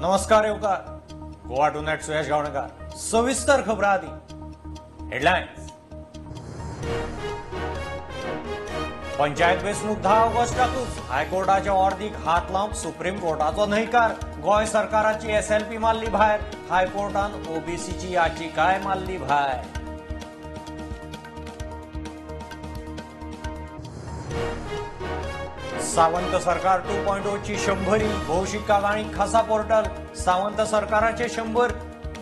नमस्कार येवकार गोवा टुनायट सुयश गावणेकर. सविस्तर खबरां आदी हेडलायन्स. पंचायत वेंचणूक 10 ऑगस्टाकूच हायकोर्टाच्या ऑर्दीक हात लावंक सुप्रीम कोर्टाचो न्हयकार. गोंय सरकाराची एसएलपी मारली भायर. हायकोर्टान ओबीसीची याचिकाय मारली भायर. सावंत सरकार 2.0 ची 100 भौशीक कागाळी खासा पोर्टल. सावंत सरकाराचे 100,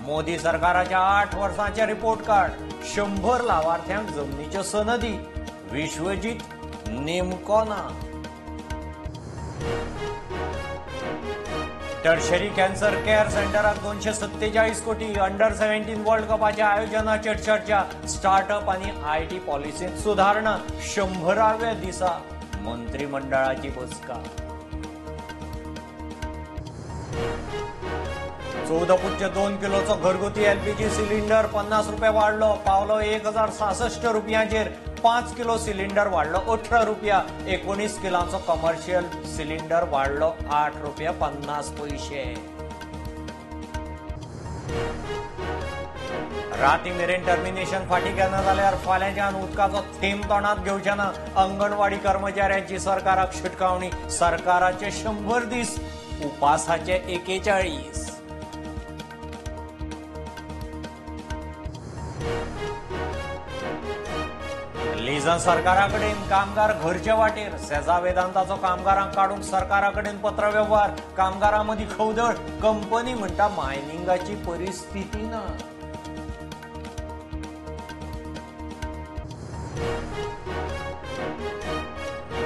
मोदी सरकाराच्या 8 वर्सांचे रिपोर्ट कार्ड. 100 लावार्थ्यांक जमनीच्यो सनदी. विश्वजीत नेमको ना. टर्शरी कॅन्सर केअर सेंटराक 247 कोटी. अंडर 17 वर्ल्ड कपाच्या आयोजनाचेर चर्चा. स्टार्टअप आनी IT पॉलिसींत सुदारणा. 100व्या दिसा मंत्रिमंडळाची बसका. 14.2 किलोचो घरगुती एलपीजी सिलिंडर 50 रुपये वाडलो, पावलो 1066 रुपयांचेर. 5 किलो सिलिंडर वाडलो 18 रुपया. 19 किलांचो कमर्शियल सिलिंडर वाडलो 8 रुपया 50 पयशे. राती मेरेन टर्मिनेशन फाटी घेना जाल्यार फाल्यांच्यान उदकाचो थेंब तोंडांत घेवचे ना. अंगणवाडी कर्मचाऱ्यांची सरकाराक शिटकावणी. सरकाराचे 100 दीस, उपासाचे 41. लिजन सरकाराकडेन कामगार घरचे वाटेर. सेजा वेदांताचो कामगारांक काडूंक सरकाराकडेन पत्रवेव्हार. कामगारां मदीं खवदळ. कंपनी म्हणटा मायनिंगाची परिस्थिती ना.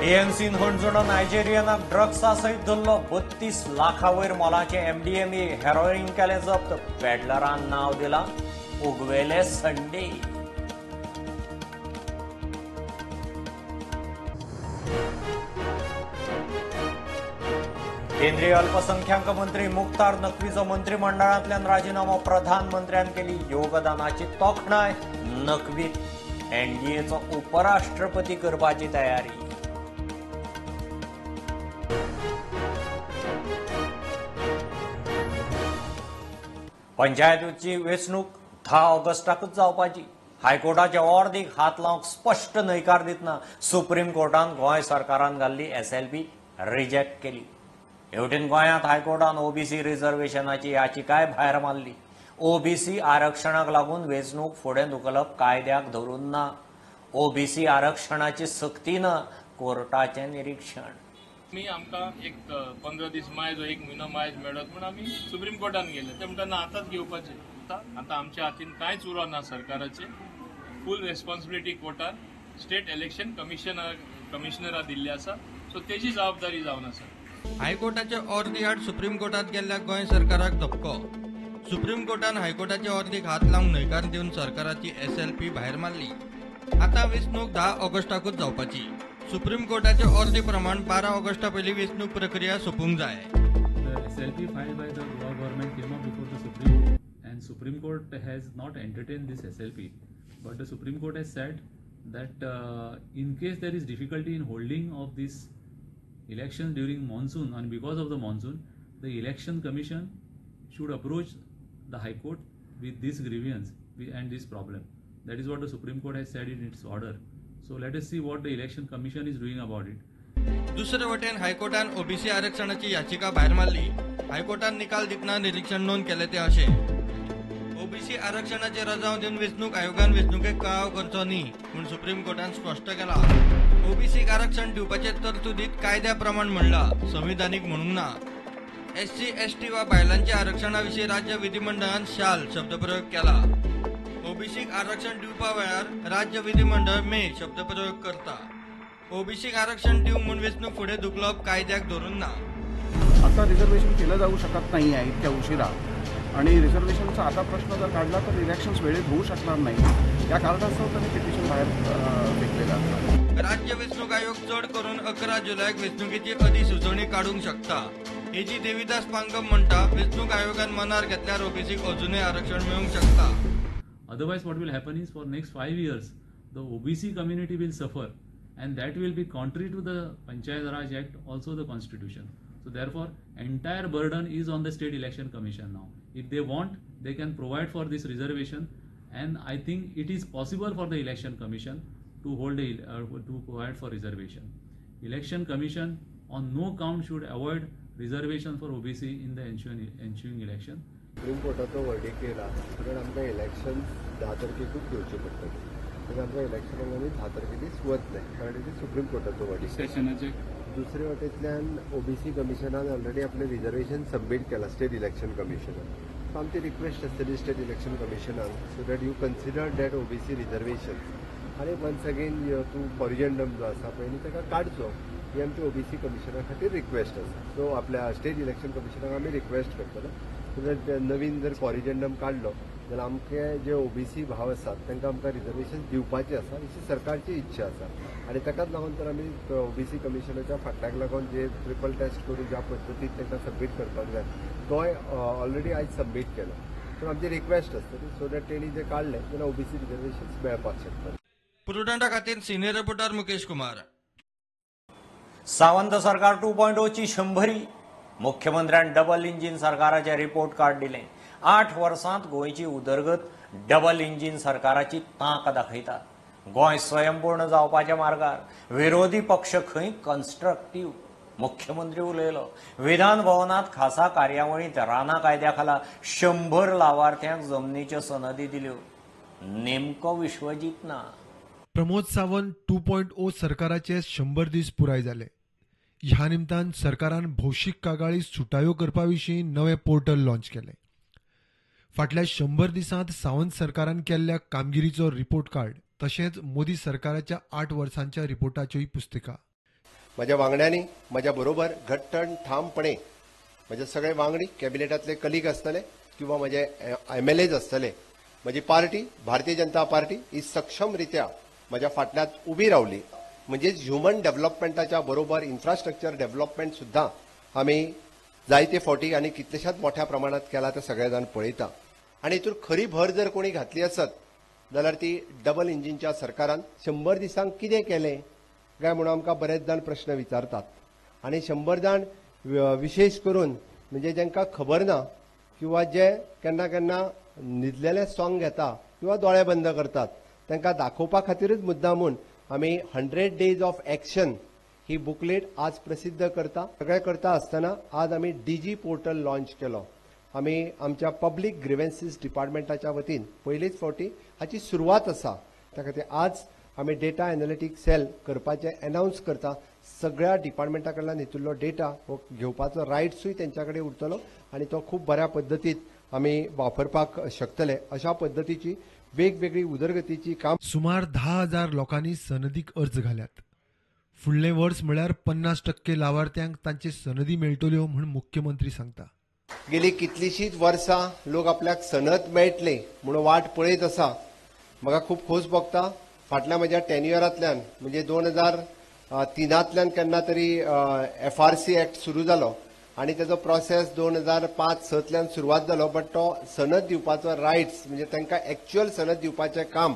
एएनसीन हणजुणो नायजेरियनाक ड्रग्सा सयत धरलो. 32 लाखा वयर मोलाचें एमडीएमए हेरोईन केलें जप्त. पेडलरान नांव दिलां उगवेले संडे. केंद्रीय अल्पसंख्याक मंत्री मुख्तार नकवीचो मंत्रिमंडळांतल्यान राजिनामो. प्रधानमंत्र्यान केली योगदानाची तोखणाय. नकवीक एनडीएचो उपराष्ट्रपती करपाची तयारी. पंचायतीची वेंचणूक 10 ऑगस्टाकूच जावपाची. हायकोर्टाच्या ऑर्दीक हात लावंक स्पश्ट न्हयकार दितना सुप्रीम कोर्टान गोंय सरकारान घाल्ली एसएलपी रिजेक्ट केली. हेवटेन गोंयांत हायकोर्टान ओबीसी रिझर्वेशनाची याचिकाय भायर मारली. ओबीसी आरक्षणाक लागून वेंचणूक फुडें धुकलप कायद्याक धरून ना. ओबीसी आरक्षणाची सक्ती ना. कोर्टाचें निरीक्षण. आमी आमकां एक 15 दीस मायज वा 1 म्हयनो मायज मेळत म्हूण आमी सुप्रीम कोर्टान गेले. ते म्हणटा ना आतांच घेवपाचें. आतां आमच्या हातीन कांयच उरो ना. सरकाराचें फूल रेस्पॉन्सिबिलिटी कोर्टान स्टेट इलेक्शन कमिशनरा दिल्ली आसा. सो तेजी जबाबदारी जावन आसा. हायकोर्टाचे ऑर्दी आड सुप्रीम कोर्टात गेल्ल्या गोंय सरकाराक धपको. सुप्रीम कोर्टान हायकोर्टाचे ऑर्दीक हात लावंक न्हयकार दिवन सरकाराची एसएलपी भायर मारली. आतां वेंचणूक 10 ऑगस्टाकूच जावपाची. सुप्रीम कोर्टाचे ऑर्दी प्रमाण 12 ऑगस्टा पयलीं वेंचणूक प्रक्रिया सोंपूंक जाय. The SLP filed by the Goa government came up before the Supreme Court and Supreme Court has not entertained this SLP. But the Supreme Court has said that in case there is difficulty in holding of this election during monsoon and because of the monsoon, the Election Commission should approach the High Court with this grievance and this problem. That is what the Supreme Court has said in its order. So let us see what the Election Commission is doing about it. दुसरे वटेन हायकोर्टान OBC आरक्षणाची याचिका भायर मारली. हायकोर्टान निकाल दितना निरीक्षण नोंद केलें तें अशें: ओबीसी आरक्षणाचे रजाव दिवन वेंचणूक आयोगान वेंचणुकेक कळाव करचो न्ही म्हूण सुप्रीम कोर्टान स्पश्ट केलां. ओबीसीक आरक्षण दिवपाचे तरतुदीत कायद्या प्रमाण म्हणलां, संविधानीक म्हणूंक ना. एससी एसटी वा बायलांच्या आरक्षणा विशीं राज्य विधिमंडळान शाल शब्दप्रयोग केला. ओबीसीक आरक्षण दिवपा वेळार राज्य विधिमंडळ मे शब्दप्रयोग करता. ओबीसीक आरक्षण दिवंक म्हूण वेंचणूक फुडें धुकलप कायद्याक धरून ना. आता रिझर्वेशन केलं जाऊ शकत नाही आहे इतक्या उशिरा आणि रिझर्वेशनचा आता प्रश्न जर काढला तर इलेक्शन्स वेळेत होऊ शकणार नाही. या कारणास्तव त्यांनी पिटिशन बाहेर फेकलेलं आहे. राज्य वेंचणूक आयोग चड करून 11 जुलैक वेंचणुकेची अधिसुचोवणी काडूंक शकता. एजी देवीदास पांगम म्हणटा वेंचणूक आयोगान मनार घेतल्यार ओबीसीक अजूनय आरक्षण मेळूंक शकता. Otherwise, what will happen is for next 5 years, the OBC community will suffer, and that will be contrary to the Panchayat Raj Act, also the Constitution. So therefore entire burden is on the State Election Commission now. If they want, they can provide for this reservation, and I think it is possible for the Election Commission to hold to provide for reservation. Election Commission on no count should avoid reservation for OBC in the ensuing election. Supreme कोर्टाचो verdict येयला कारण आमकां election 10 तारखेकूच घेवचें पडटलें. कारण आमकां इलेक्शनाक आमी 10 तारखेदीस वतले कारण it supreme कोर्टाचो वर्डिक्ट. सेशनाचे दुसरे वटेंतल्यान ओबीसी कमिशनान ऑलरेडी आपलें रिजर्वेशन सबमीट केलां स्टेट इलेक्शन कमिशनान. सो आमची रिक्वेस्ट आसतली स्टेट इलेक्शन कमिशनान so that you consider that OBC reservation आनी वन्स अगेन तूं कॉरिजेंडम जो आसा पळय न्ही ताका काडचो, ही आमची ओबीसी कमिशना खातीर रिक्वेस्ट आसा. सो आपल्या स्टेट इलेक्शन कमिशनाक आमी रिक्वेस्ट करतले सो that नवीन जर कॉरिजेंडम काडलो जाल्यार आमचे जे ओबीसी भाव आसात तांकां आमकां रिजर्वेशन दिवपाचें आसा अशी सरकारची इच्छा आसा. आनी ताकाच लागून तर आमी ओबीसी कमिशनाच्या फाटल्याक लागून जे ट्रिपल टेस्ट करून ज्या पद्दतीन तांकां सबमीट करपाक जाय तोय ऑलरेडी आयज सबमीट केलो. सो आमची रिक्वेस्ट आसतली सो that तेणी जे काडलें जाल्यार ओबीसी रिजर्वेशन मेळपाक शकता. प्रुडंटा खातीर सिनियर रिपोर्टर मुकेश कुमार. सावंत सरकार 2.0 ची शंभरी. मुख्यमंत्र्यान डबल इंजिन सरकाराचे रिपोर्ट कार्ड दिलें. 8 वर्सांत गोंयची उदरगत डबल इंजिन सरकाराची तांक दाखयता. गोंय स्वयंपूर्ण जावपाच्या मार्गार. विरोधी पक्ष खंय कन्स्ट्रक्टीव, मुख्यमंत्री उलयलो. विधान भवनात खासा कार्यावळींत रानां कायद्या खाला 100 लावार्थ्यांक जमनीच्यो सनदी दिल्यो. नेमको विश्वजीत ना. प्रमोद सावंत 2.0 सरकाराचे 100 दीस पुराय जाले. ह्या निमतान सरकारान भौशीक कागाळी सुटाव्यो करपा विशीं नवें पोर्टल लॉन्च केलें. फाटल्या 100 दिसांत सावंत सरकारान केल्ल्या कामगिरीचो रिपोर्ट कार्ड तशेंच मोदी सरकाराच्या 8 वर्सांच्या रिपोर्टाच्योय पुस्तिका. म्हज्या वांगड्यांनी म्हज्या बरोबर घट्ट ठामपणे म्हजे सगळे वांगडी कॅबिनेटांतले कलीग आसतले किंवा म्हजे एमएलएज आसतले, म्हजी पार्टी भारतीय जनता पार्टी ही सक्षम रित्या म्हज्या फाटल्यात उबी रावली. म्हणजेच ह्युमन डेव्हलपमेंटाच्या बरोबर इन्फ्रास्ट्रक्चर डेव्हलपमेंट सुद्दां आमी जायते फावटी आनी कितलेशाच मोठ्या प्रमाणात केला ते सगळे जाण पळयता. आनी हितून खरी भर जर कोणी घातली आसत जाल्यार ती डबल इंजिनच्या सरकारान 100 दिसांक कितें केलें काय म्हणून आमकां बरेच जाण प्रश्न विचारतात. आनी 100 जाण विशेष करून म्हणजे जांकां खबर ना किंवा जे केन्ना केन्ना न्हिदलेलें सोंग घेता किंवा दोळे बंद करतात तांकां दाखोवपा खातीरच मुद्दामून आमी 100 days of action he booklet आज प्रसिद्ध करता. सगळें करता आसतना आज आमी डीजी पोर्टल लॉन्च केलो. आमी आमच्या पब्लीक ग्रिव्हन्सीस डिपार्टमेंटाच्या वतीन पयलीच फावटी हाची सुरवात आसा. त्या खातीर आज आमी डेटा एनालिटीक सेल करपाचें अनावन्स करता. सगळ्या डिपार्टमेंटा कडल्यान हितूंतलो डेटा हो घेवपाचो रायट्सूय तेंच्या कडेन उरतलो आनी तो खूब बऱ्या पद्दतीन आमी वापरपाक शकतले. अशा पद्दतीची वेगवेगळी उदरगतीची काम. सुमार 10,000 लोकांनी सनदीक अर्ज घाल्यात. फुडलें वर्स म्हळ्यार 50% लावार्थ्यांक तांचे सनदी मेळटल्यो म्हूण मुख्यमंत्री सांगता. गेली कितलीशीच वर्सां लोक आपल्याक सनद मेळटली म्हणून वाट पळयत आसा. म्हाका खूब खोस भोगता. फाटल्या म्हज्या टेन्युअरांतल्यान म्हणजे 2003 केन्ना तरी एफआरसी एक्ट सुरू जालो आनी तेजो प्रोसेस 2005-6 सुरवात जालो. बट तो सनद दिवपाचो रायट्स म्हणजे तांकां एक्च्युअल सनद दिवपाचें काम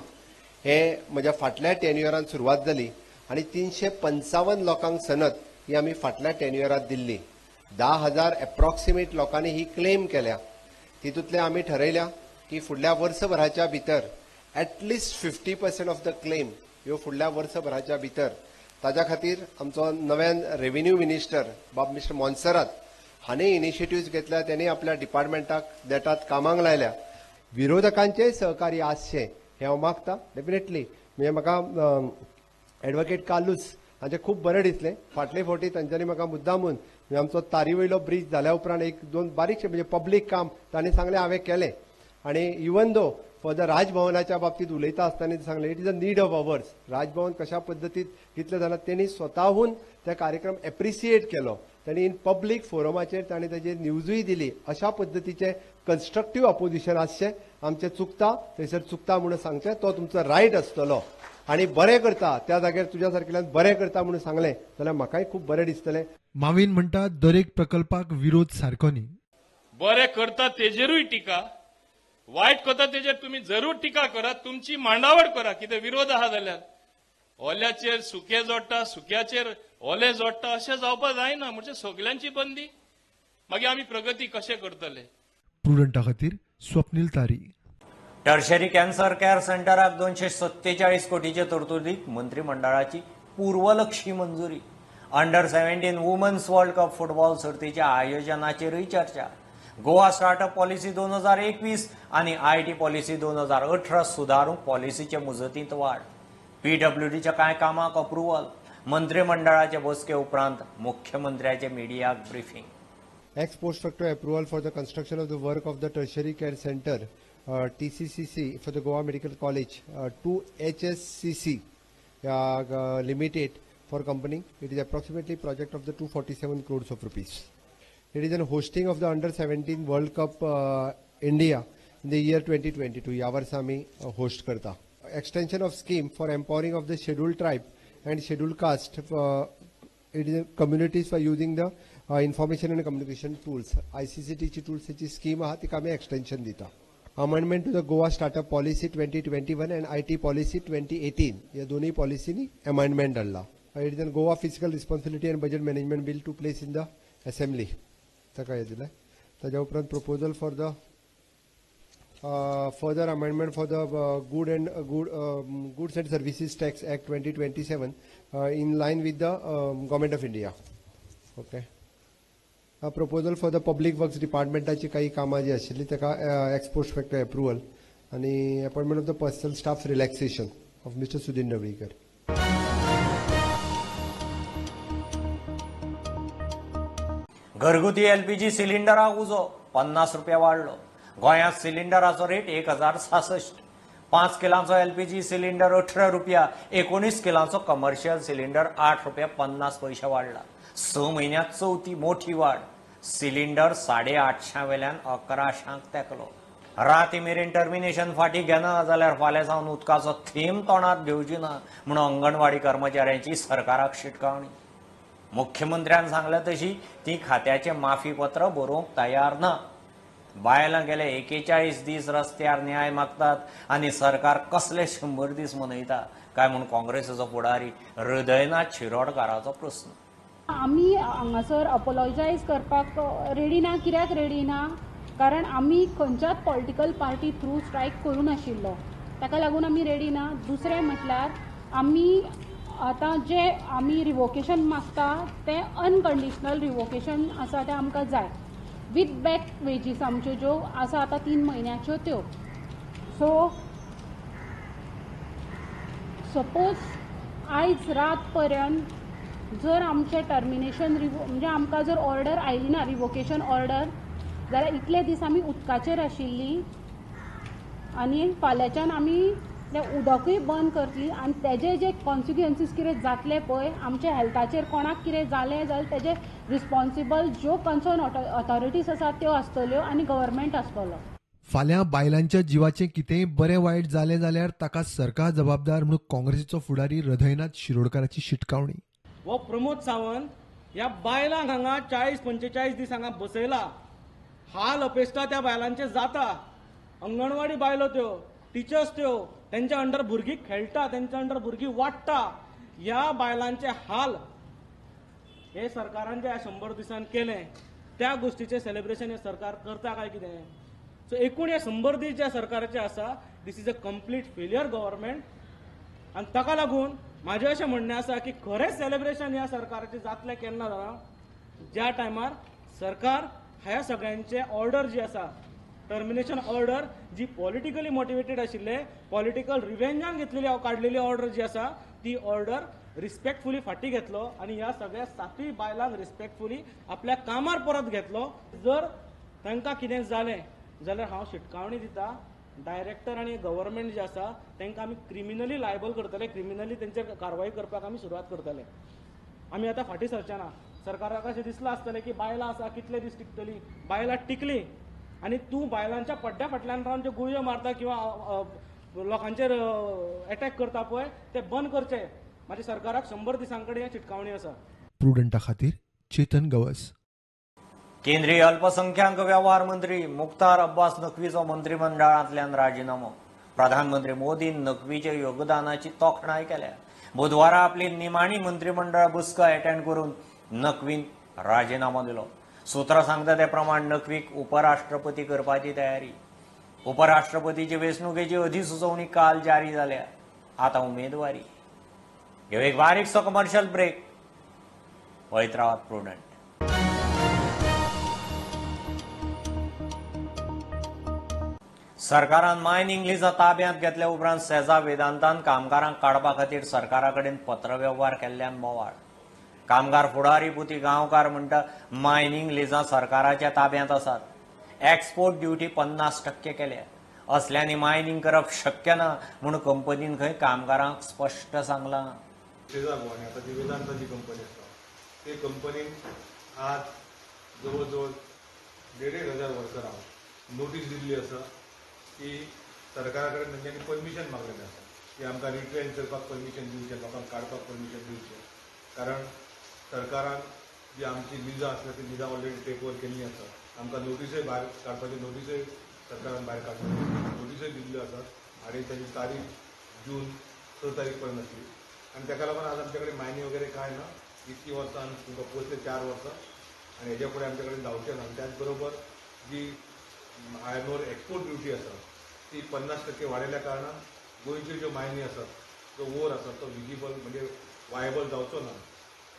हें म्हज्या फाटल्या टेन्युअरान सुरवात जाली आनी 355 लोकांक सनद ही आमी फाटल्या टेन्युअरात दिल्ली. 10,000 एप्रॉक्सिमेट लोकांनी ही क्लेम केल्या. तितूंतले आमी ठरयल्या की फुडल्या वर्सभराच्या भितर at least 50% of the claim ह्यो फुडल्या वर्सभराच्या भितर. ताज्या खातीर आमचो नव्यान रेव्हेन्यू मिनिस्टर बाब मिस्टर मोन्सेरात हांणी इनिशिएटिव्ज घेतल्या. त्यांनी आपल्या डिपार्टमेंटाक नेटात कामाक लायल्या. विरोधकांचेय सहकार्य आसचें हें हांव मागता. डेफिनेटली म्हणजे म्हाका एडवोकेट कार्लूस हांचें खूब बरें दिसलें. फाटले फावटी तांच्यांनी म्हाका मुद्दामून म्हणजे आमचो तारी वयलो ब्रीज जाल्या उपरांत 1-2 बारीकशें म्हणजे पब्लीक काम तांणी सांगलें हांवें केलें. आनी इवन दो फॉर the राजभवनाच्या बाबतींत उलयता आसतना सांगलें it is a need of ours. Raj Bhavan कशा पद्दतीत कितलें जालां तेणी स्वताहून त्या कार्यक्रम एप्रिसिएट केलो. तांणी इन पब्लीक फोरमाचेर तांणी ताजेर न्यूजूय दिली. अशा पद्दतीचें कन्स्ट्रक्टीव अपोजिशन आसचें. आमचें चुकता थंयसर चुकता म्हणून सांगचें, तो तुमचो रायट आसतलो. आनी बरें करता त्या जाग्यार तुज्या सारकेल्यान बरें करता म्हणून सांगलें जाल्यार म्हाकाय खूब बरें दिसतलें. मावीन म्हणटा दरेक प्रकल्पाक विरोध सारको न्ही. बरें करता तेजेरूय टिका, वायट करता तेजेर तुमी जरूर टिका करा, तुमची मांडावळ करा. कितें विरोध आहा जाल्यार ओल्याचेर सुकें जोडटा, सुक्याचेर ओले जोडटा अशें जावपा जायना, म्हणजे सगल्यांची बंदी, मागीर आमी प्रगती कशें करतले? प्रुडंटा खातीर Swapnil Tari. Tertiary cancer care सेंटराक 247 कोटीचे तरतुदीक मंत्रिमंडळाची पूर्वलक्षी मंजुरी. Under 17 women's world cup football सर्तीच्या आयोजनाचेरूय चर्चा. गोवा स्टार्टअप पॉलिसी 2021 आनी IT policy 2018 सुदारूंक पॉलिसीचे मुजतींत वाड. पीडब्ल्यूडीच्या कांय कामाक अप्रुव्हल. मंत्रिमंडळाचे बसके उपरांत मुख्यमंत्र्याचे मिडियाक briefing. Ex post facto approval for the construction of the work of the tertiary care center TCCC for the Goa Medical College to HSCC Limited for company. It is approximately project of the 247 crores of rupees. It is an hosting of the under 17 World Cup India in the year 2022. या वर्सा आमी host करता. Extension of scheme for empowering of the scheduled tribe and scheduled caste it is communities for using the information and communication tools. ICCT ची tools ची scheme आहा तिका आमी extension दिता. Amendment to the Goa startup policy 2021 and IT policy 2018 ह्या दोनूय पॉलिसीनी amendment हाडला. It is an Goa fiscal responsibility and budget management bill to place in the assembly ताका हें दिलें. ताज्या उपरांत proposal for the further amendment for the goods and services tax act 2027 in line with the government of India. Okay. Proposal for the public works डिपार्टमेंटाची काही कामां जी आशिल्ली ताका एक्स पोस्ट फॅक्टो एप्रुवल आनी appointment of the personal staff relaxation of mister Sudin Dhavalikar. घरगुती LPG सिलिंडराक उजो 50 रुपया वाडलो. गोंयांत सिलिंडराचो रेट 1066. 5 किलांचो एलपीजी सिलिंडर 18 रुपया, 19 किलांचो कमर्शियल सिलिंडर 8 रुपया 50 पयशे वाडला. 6 म्हयन्यांत चवथी मोठी वाड. सिलिंडर 850 वेल्यान 1100 तेकलो. राती मेरेन टर्मिनेशन फाटी घेना जाल्यार फाल्यां सावन उदकाचो थेंब तोंडांत घेवची ना म्हूण अंगणवाडी कर्मचाऱ्यांची सरकाराक शिटकावणी. मुख्यमंत्र्यान सांगलें तशी ती खात्याचें माफी पत्र बरोवंक तयार ना. बायलां गेले 41 दीस रस्त्यार न्याय मागतात आनी सरकार कसले 100 दीस मनयता काय म्हूण काँग्रेसीचो फुडारी हृदयनाथ शिरोडकाराचो प्रस्न. आमी हांगासर अपोलोजायज करपाक रेडी ना. कित्याक रेडी ना? कारण आमी खंयच्याच पॉलिटिकल पार्टी थ्रू स्ट्रायक करूं नाशिल्लो, ताका लागून आमी रेडी ना. दुसरें म्हटल्यार आमी आतां जे आमी रिवोकेशन मागता तें अनकंडिशनल रिवोकेशन आसा तें आमकां जाय विथ बॅक वेजीस आमच्यो ज्यो आसा आतां 3 म्हयन्याच्यो त्यो. सो सपोज आयज रात पर्यंत जर आमचें टर्मिनेशन म्हणजे आमकां जर ऑर्डर आयली ना रिवोकेशन ऑर्डर जाल्यार इतले दीस आमी उदकाचेर आशिल्ली आनी फाल्यांच्यान आमी तें उदकूय बंद करतली आनी तेजे जे कॉन्सिक्वन्सीस कितें जातले पळय आमच्या हेल्थाचेर कोणाक कितें जालें जाल्यार तेजे रिस्पॉन्सिबल ज्यो कन्सर्न ऑथॉरिटीज आसात त्यो आसतल्यो आनी गव्हर्मेंट आसतलो. फाल्यां बायलांच्या जिवाचें कितेंय बरें वायट जालें जाल्यार ताका सरकार जबाबदार म्हणून काँग्रेसीचो फुडारी हृदयनाथ शिरोडकाराची शिटकावणी. हो प्रमोद सावंत ह्या बायलांक हांगा 40-45 दीस हांगा बसयला. हाल अपेश्टा त्या बायलांचे जाता. अंगणवाडी बायलो त्यो, टिचर्स त्यो, तेंच्या अंडर भुरगीं खेळटा, तेंच्या अंडर भुरगीं वाडटा. ह्या बायलांचे हाल हे सरकारान जे 100 दिसान केलें त्या गोश्टीचें सेलिब्रेशन हे सरकार करता काय कितें? सो एकूण हे 100 दीस ज्या सरकाराचे आसा this is a complete failure government. आनी ताका लागून म्हाजें अशें म्हणणें आसा की खरें सेलिब्रेशन ह्या सरकाराचें जातलें केन्ना जाणा? ज्या टायमार सरकार ह्या सगळ्यांचे ऑर्डर जी आसा टर्मिनेशन ऑर्डर जी पॉलिटिकली मोटिवेटेड आशिल्ले पॉलिटिकल रिवेंजान घेतलेली काडलेली ऑर्डर जी आसा ती ऑर्डर रिस्पेक्टफुली फाटी घेतलो आनी ह्या सगळ्या 7 बायलांक रिस्पेक्टफुली आपल्या कामार परत घेतलो. जर तांकां कितें जालें जाल्यार हांव शिटकावणी दिता डायरेक्टर आनी गव्हर्मेंट जे आसा तांकां आमी क्रिमिनली लायबल करतले, क्रिमिनली तेंचेर कारवाई करपाक आमी सुरवात करतले. आमी आतां फाटीं सरचे ना. सरकाराक अशें दिसलां आसतलें की बायलां आसा कितले दीस टिकतली, बायलां टिकली आनी तूं बायलांच्या पड्ड्या फाटल्यान रावन ज्यो गुळयो मारता किंवा लोकांचेर एटॅक करता पळय ते बंद करचे. म्हाजे सरकाराक 100 दिसां कडेन चिटकावणी आसा. प्रुडंटा खातीर चेतन गवस. केंद्रीय अल्पसंख्याक व्यवहार मंत्री मुख्तार अब्बास नकवीचो मंत्रिमंडळांतल्यान राजिनामो. प्रधानमंत्री मोदीन नकवीच्या योगदानाची तोखणाय केल्या. बुधवारा आपली निमाणी मंत्रिमंडळ बसका अटेंड करून नक्वीन राजीनामो दिलो. सूत्रां सांगता ते प्रमाण नक्वीक उपराष्ट्रपती करपाची तयारी. उपराष्ट्रपतीची वेंचणुकेची अधिसुचोवणी काल जारी जाल्या. आतां उमेदवारी. घेवं एक बारीकसो कमर्शियल ब्रेक. पळयत रावात प्रुडंट. सरकारान मायनिंग लिजां ताब्यांत घेतल्या उपरांत सेजा वेदांतान कामगारांक काडपा खातीर सरकारा कडेन पत्रवेव्हार केल्ल्यान बोवाळ. कामगार फुडारी पुती गांवकार म्हणटा मायनिंग लिजां सरकाराच्या ताब्यांत आसात. एक्सपोर्ट ड्युटी 50% केल्या. असल्यांनी मायनिंग करप शक्य ना म्हूण कंपनीन खंय कामगारांक स्पश्ट सांगलां. सेजा गोवा आतां जी वेदांताची कंपनी आसा ते कंपनीन आज जवळ जवळ 1,500 वर्करांक नोटीस दिल्ली आसा की सरकारा कडेन तेंच्यांनी परमिशन मागलेलें आसा की आमकां रिट्रेन करपाक परमिशन दिवचें, लोकांक काडपाक परमिशन दिवचें, कारण सरकारान जी आमची लिजां आसल्या ती लिजां ऑलरेडी टेक ओवर केल्ली आसा. आमकां नोटीसय भायर काडपाची नोटीसय सरकारान भायर काडपाची नोटीसय दिल्ल्यो आसात आनी ताची तारीख जून 6 तारीख पर्यंत आसली आनी ताका लागून आज आमचे कडेन मायनी वगैरे कांय ना. इतकी वर्सां आमी तुमकां पोसले 4 वर्सां आनी हेज्या फुडें आमचे कडेन जावचें ना. आनी त्याच बरोबर जी आयर्न ओर एक्सपोर्ट ड्युटी आसा ती 50% वाडयल्या कारणान गोंयच्यो ज्यो मायनी आसात, जो ओर आसा तो विजिबल म्हणजे वायबल जावचो ना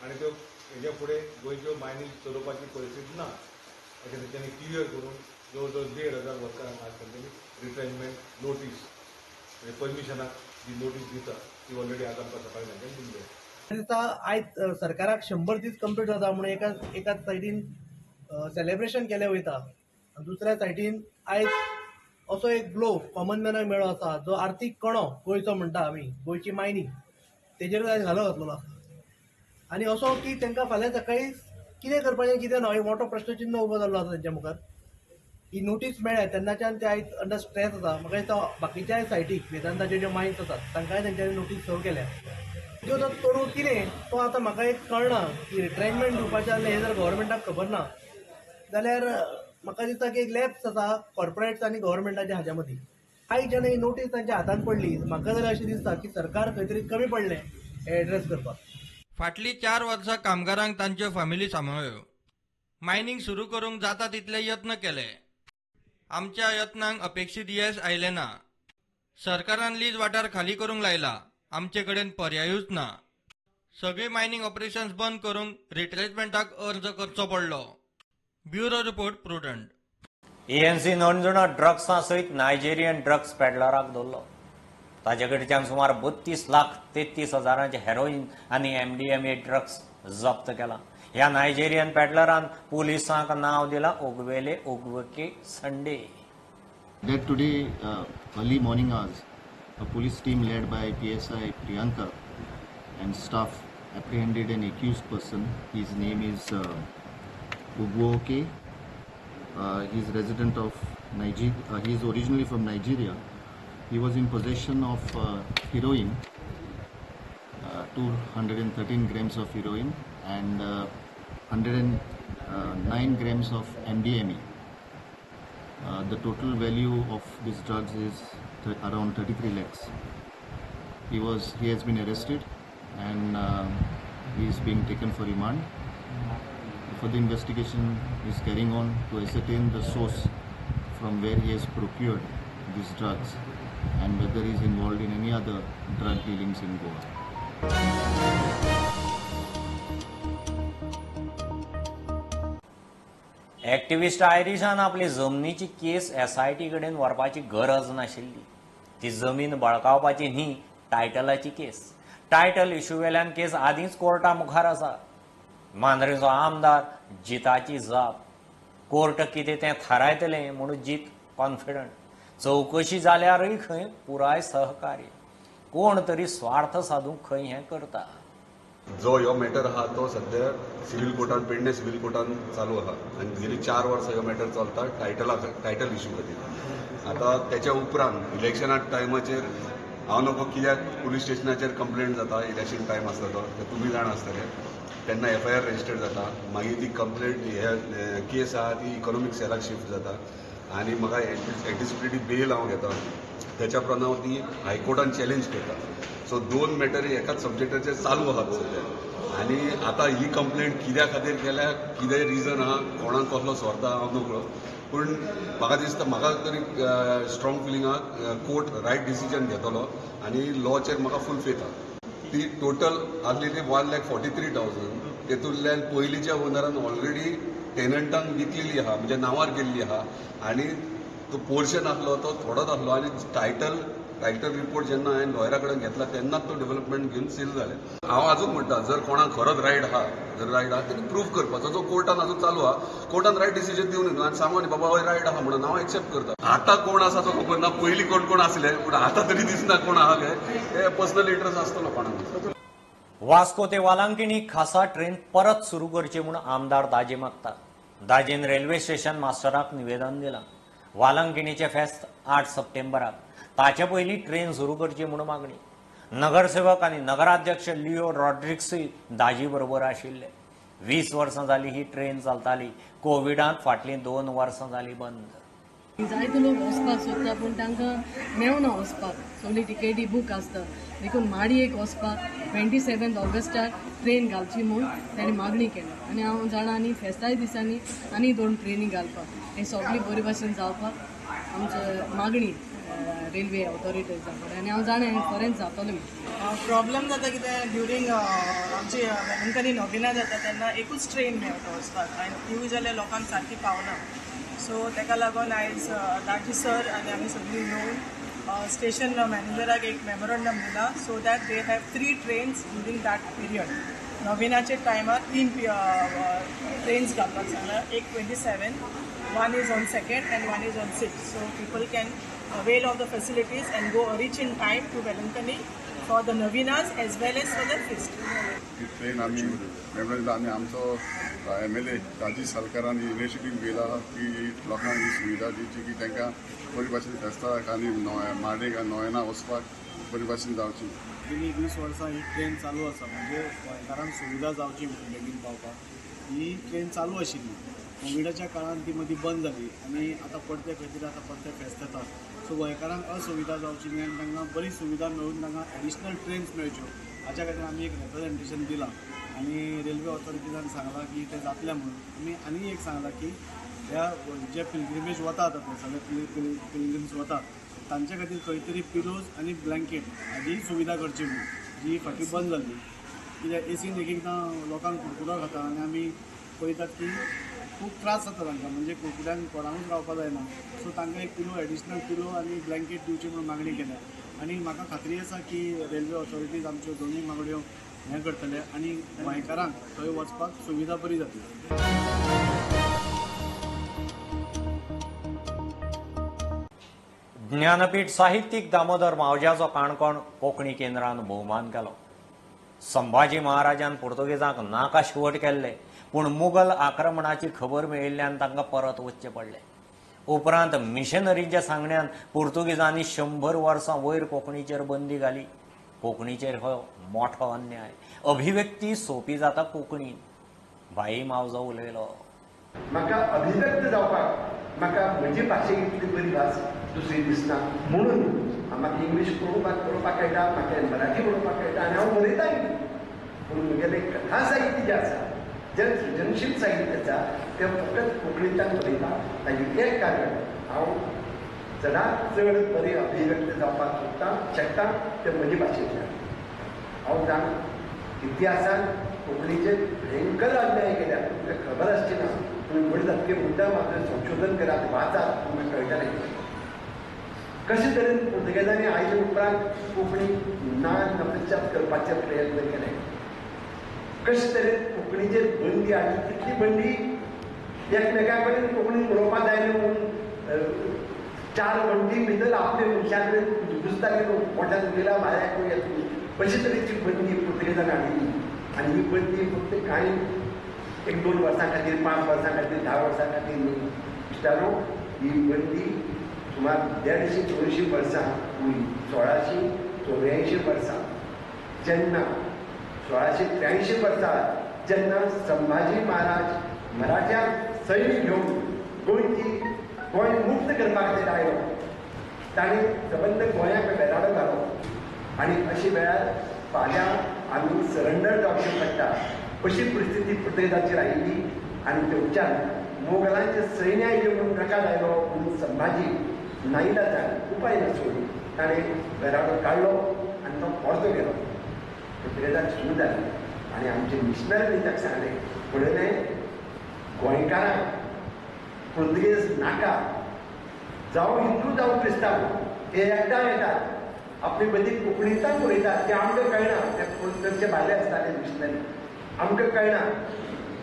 आनी त्यो हेज्या फुडें गोंयच्यो मायनी चलोवपाची परिस्थिती ना अशें तेंच्यांनी क्लियर करून जवळ जवळ 1,500 वर्करांक आज तेंच्यांनी रिट्रेंचमेंट नोटीस म्हणजे परमिशनाक जी नोटीस दिता ती ऑलरेडी आज आमकां सकाळी तेंच्यांनी दिल्ली आसा. दिसता आयज सरकाराक 100 दीस कंप्लीट जाता म्हणून एका सायडीन सेलेब्रेशन केलें वयता आनी दुसऱ्या सायडीन आयज असो एक ब्लो कॉमन मॅनाक मेळो आसा जो आर्थीक कणो गोंयचो म्हणटा आमी, गोंयची मायनिंग तेजेर आयज घालो घातलेलो आसा. आनी असो की तांकां फाल्यां सकाळी कितें करपाचें कितें ना हो मोठो प्रश्नचिन्ह उबो जाल्लो आसा तेंच्या मुखार. ही नोटीस मेळ्ळ्या तेन्नाच्यान ते आयज अंडर स्ट्रेस आसा. म्हाका दिसता बाकीच्याय सायटीक वेदांताच्यो ज्यो मायन्स आसात तांकांय तेंच्यांनी नोटीस सर्व केल्या. त्यो जर तोडू कितें तो आतां म्हाका एक कळना की रिट्रेंचमेंट दिवपाचें आसलें हें जर गव्हर्मेंटाक खबर ना जाल्यार म्हाका दिसता की एक लॅप्स आसा कॉर्पोरेट्स आनी गव्हर्मेंटाच्या हाज्या मदीं. आयज जेन्ना ही नोटीस तांच्या हातान पडली म्हाका जाल्यार अशें दिसता की सरकार खंय तरी कमी पडलें हें एड्रेस करपाक. फाटलीं 4 वर्सां कामगारांक तांच्यो फॅमिली सांबाळ्ळ्यो. मायनिंग सुरू करूंक जाता तितले यत्न केले. आमच्या यत्नांक अपेक्षीत येस आयलें ना. सरकारान लीज वाठार खाली करूंक लायला. आमचे कडेन पर्यायूच ना. सगळीं मायनिंग ऑपरेशन्स बंद करूंक रिट्रेंचमेंटाक अर्ज करचो पडलो. Bureau report, Prudent. ANC Anjuna ड्रग्सां सयत नायजेरियन ड्रग्स पेडलराक धरलो. ताचे कडच्यान सुमार 32,33,000 हेरोईन आनी MDMA drugs जप्त केला. ह्या नायजेरियन पेडलरान पुलिसांक नांव दिलां Ogwele Ogwoke Sunday. That today early morning hours, a police team led by PSI Priyanka and staff apprehended an accused person. His name is Ugwoke. He is resident of Nigeria. He is originally from Nigeria. He was in possession of heroin, 213 grams of heroin and 109 grams of MDMA. The total value of these drugs is around 33 lakhs. He has been arrested and he is being taken for remand. Further investigation is carrying on to ascertain the source from where he has procured these drugs and whether he is involved in any other drug dealings in Goa. Activist आयरिशान आपली जमनीची केस SIT कडेन व्हरपाची गरज नाशिल्ली. ती जमीन बळकावपाची न्ही, टायटलाची केस. Title issue वेल्यान केस आदींच कोर्टा मुखार आसा. मांद्रेचो आमदार जिताची जाप, कोर्ट कितें तें थारायतलें म्हणून जीत कॉन्फिडंट. चवकशी जाल्यारय खंय पुराय सहकार्य. कोण तरी स्वार्थ साधूंक खंय हें करता. जो ह्यो मॅटर आहा तो सद्या सिव्हील कोर्टान, पेडणे सिव्हील कोर्टान चालू आहा आनी गेली 4 वर्सां ह्यो मॅटर चलता टायटल इश्यू खातीर. आतां तेच्या उपरांत इलेक्शना टायमाचेर हांव नको कित्याक पुलीस स्टेशनाचेर कंप्लेंट जाता, इलेक्शन टायम आसता तो, तुमी जाणा आसतले. तेन्ना FIR registered जाता, मागीर ती कंप्लेंट हे केस आहा ती इकॉनॉमीक सेलाक शिफ्ट जाता आनी म्हाका एंटिसिपेटरी बेल हांव घेता. त्याच्या उपरांत हांव ती हायकोर्टान चॅलेंज करता. सो दोन मॅटर एकाच सब्जेक्टाचेर चालू आहात सद्या. आनी आतां ही कंप्लेंट कित्या खातीर केल्या, कितें रिजन आहा, कोणाक कसलो स्वार्थ आहा हांव नकळो, पूण म्हाका दिसता, म्हाका तरी स्ट्रॉंग फिलींग आहा कोर्ट रायट डिसिजन घेतलो आनी लॉचेर म्हाका फूल फेथ आहा. ती टोटल आसली ती 1,43,000, तेतूंतल्यान पयलींच्या ओनरान ऑलरेडी टेनंटांक विकलेली आहा, म्हणजे नांवार केल्ली आहा आनी तो पोर्शन आसलो तो थोडोच आसलो आनी टायटल रिपोर्ट जेन्ना हांवें लॉयरा कडेन घेतला तेन्नाच तो डेव्हलपमेंट घेवन सील जालें. हांव आजून म्हणटा, जर कोणाक खरोच रायट आहा, जर रायट आहा तेणी प्रूव करपाचो, जो कोर्टान आजून चालू आहा, कोर्टान रायट डिसिजन दिवन न्हू आनी सांगून बाबा हय रायट आहा म्हणून हांव एक्सेप्ट करता. आतां कोण आसा तो खबर ना, पयलीं कोण कोण आसले, पूण आतां तरी दिसना कोण आहा काय, हे पर्सनल इंट्रस्ट आसतलो कोणाक. वास्को ते वालांकिणी खासा ट्रेन परत सुरू करची म्हूण आमदार दाजे मागता. दाजेन रेल्वे स्टेशन मास्टराक निवेदन दिलां. वालांकिणीचें फेस्त 8 सप्टेंबराक, ताचे पयलीं ट्रेन सुरू करची म्हूण मागणी. नगरसेवक आनी नगराध्यक्ष लिओ रॉड्रिक्सूय दाजी बरोबर आशिल्ले. 20 वर्सां जाली ही ट्रेन चलताली, कोविडांत फाटलीं 2 वर्सां जाली बंद. जायते लोक वचपाक सोदता पूण तांकां मेळना वचपाक, सगळी टिकेटी बूक आसता, देखून माडयेक वचपाक 27 ऑगस्टाक ट्रेन घालची म्हूण ताणें मागणी केल्या. आनी हांव जाणा आनी फेस्ताय दिसांनी आनी 2 ट्रेनी घालपाक, हें सगळीं बरे भाशेन जावपाक आमची मागणी रेल्वे ऑथॉरिटीजा कडेन, आनी हांव जाणा हें खरेंच जातलें. प्रॉब्लम जाता कितें ड्युरींग आमची वेलंकनी नोविना जाता तेन्ना एकूच ट्रेन मेळटा वचपाक आनी तिवूय जाल्यार लोकांक सारकी पावना. सो ताका लागून आयज दाजी सर आनी आमी सगळीं येवन स्टेशन मॅनेजराक एक मेमोरंडम दिला, so that they have 3 trains during that period. नोविनाचे टायमार 3 ट्रेन्स घालपाक सांगला, एक 27, 1 is on 2nd and 1 is on 6th. So people can avail of the facilities and go reach in time to Velankanni for the novenas as well as for the feast. He train आमी memorandum आनी आमचो MLA Rajesh सालकारान initiative घेयला की लोकांक ही सुविधा दिवची की तांकां बरी भाशेन फेस्ताक आनी मार्डेक आनी नोवेना वचपाक बरी भाशेन जावची. गेली 20 वर्सां ही ट्रेन चालू आसा, म्हणजे गोंयकारांक सुविधा जावची म्हणून बेगीन पावपाक ही ट्रेन चालू आशिल्ली. कोविडाच्या काळान ती मदीं बंद जाली आनी आतां परते खातीर आतां परते फेस्त येता, सो गोंयकारांक असुविधा जावची न्ही आनी तांकां बरी सुविधा मेळून तांकां एडिशनल ट्रेन्स मेळच्यो हाच्या खातीर आमी एक रिप्रेजेंटेशन दिलां आनी रेल्वे ऑथॉरिटीजान सांगलां की तें जातलें म्हणून. आमी आनी एक सांगलां की ह्या जे पिलग्रिमेज वतात आतां सगळे पिलग्रिम्स वतात तांचे खातीर खंय तरी पिलोज आनी ब्लँकेट हाजी सुविधा करची म्हणून, जी फाटीं बंद जाल्ली. कित्याक एसीन एक एकदां लोकांक कुडकुडो खाता आनी आमी पळयतात की खूब त्रास जाता तांकां, म्हणजे कुडकुड्यान कोणाकूच रावपाक जायना. सो तांकां एक पिलो, एडिशनल पिलो आनी ब्लँकेट दिवची म्हणून मागणी केल्या आनी म्हाका खात्री आसा की रेल्वे ऑथॉरिटीज आमच्यो दोनूय मागण्यो हें करतले आनी गोंयकारांक थंय वचपाक सुविधा बरी जातली. ज्ञानपीठ साहित्यीक दामोदर मावज्याचो काणकोण कोंकणी केंद्रान भोवमान केलो. संभाजी महाराजान पुर्तुगेजांक नाका शिवट केल्ले, पूण मुगल आक्रमणाची खबर मेळिल्ल्यान तांकां परत वचचें पडलें. उपरांत मिशनरींच्या सांगण्यान पुर्तुगेजांनी 100 वर्सां वयर कोंकणीचेर बंदी घाली. कोंकणीचेर हो मोठो अन्याय. अभिव्यक्ती सोंपी जाता कोंकणीन. भाई मावजो उलयलो, म्हाका अभिव्यक्त जावपाक म्हाका म्हजी भाशे इतली बरी भास दुसरी दिसना, म्हणून म्हाका इंग्लीश बरोवपाक कळटा, म्हाका मराठी बरोवपाक कळटा आनी हांव बरयताय. पूण म्हगेलें कथा साहित्य जें आसा, जें सृजनशील साहित्य आसा, तें फकत कोंकणींतल्यान बरयता. ताजें एक कारण हांव चडांत चड बरें अभिव्यक्त जावपाक सोदता शकता तें म्हजे भाशेंतल्यान. हांव जाणा इतिहासान कोंकणीचेर भयंकर अन्याय केल्या, तुमकां खबर आसची ना. तुमी व्हड जातकीर मुद्दाम आपलें संशोधन करात, वाचात, तुमकां कळटलें कशे तरेन पुर्तुगेजांनी आयले उपरांत कोंकणी ना नपश्चात करपाचे प्रयत्न केले, कशे तरेन कोंकणीचेर बंदी हाडली. तितली बंदी एकमेकां कडेन कोंकणीन उलोवपाक जायना म्हणून 4 वण्टी भितर आपल्या मनशा कडेन घुसताले लोक, मोठ्यान उलयला भायर येतली, अशे तरेची बंदी पुर्तुगेजान हाडिल्ली. आनी ही बंदी फक्त कांय 1-2 वर्सां खातीर, 5 वर्सां खातीर, 10 वर्सां खातीर न्ही. इश्टानो, ही बंदी सुमार 150-200 वर्सां उरली. 1684 वर्सां जेन्ना 1683 वर्सां जेन्ना संभाजी महाराज मराठ्यांक सैन्य घेवन गोंय मुक्त करपा खातीर आयलो, ताणें सबंद गोंयाक बेराडो घालो आनी अशे वेळार फाल्यां आमी सरंडर जावचें पडटा अशी परिस्थिती पुर्तुगेजाचेर आयिल्ली. आनी थंयच्यान मोगलांचे सैन्य आयलें म्हणून रकाद आयलो म्हणून संभाजी नाईलाजान उपाय नासून ताणें बेराडो काडलो आनी तो परतो गेलो. पुर्तुगेजाक सुरू जाली आनी आमचे मिशनरींनी ताका सांगलें, पळयलें गोंयकारांक पुर्तुगेज नाका, जावं हिंदू जावं क्रिस्तांव हे एकदां येतात, आपली बदी कोंकणींतल्यान उलयतात, ते आमकां कळना, ते चडशे भायले आसताले मिशनरी, आमकां कळना,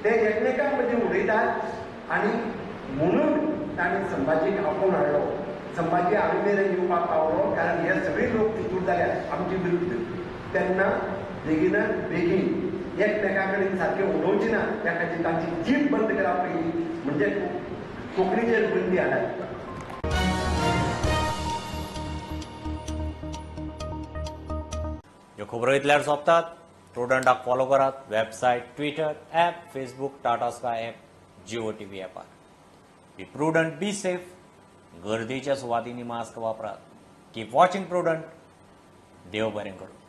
ते एकमेकां मदीं उलयतात. आनी म्हणून ताणें संभाजीक आपोवन हाडलो. संभाजी आमी मेरेन येवपाक पावलो कारण हे सगळे लोक तितूर जाल्यात आमचे विरुद्ध. तेन्ना बेगिनात बेगीन एकमेकां कडेन सारकें उलोवचें ना त्या खातीर तांची जीभ बंद करप पयलीं, म्हणजे कोंकणीचेर बंदी हाडप. ह्यो खबरो इतल्यार सोंपतात. प्रुडंटाक फॉलो करात website, Twitter, app, Facebook, Tata Sky app, Jio TV ॲपार. Be prudent, be safe. गर्देच्या सुवातींनी मास्क वापरात. Keep watching Prudent. देव बरें करूं.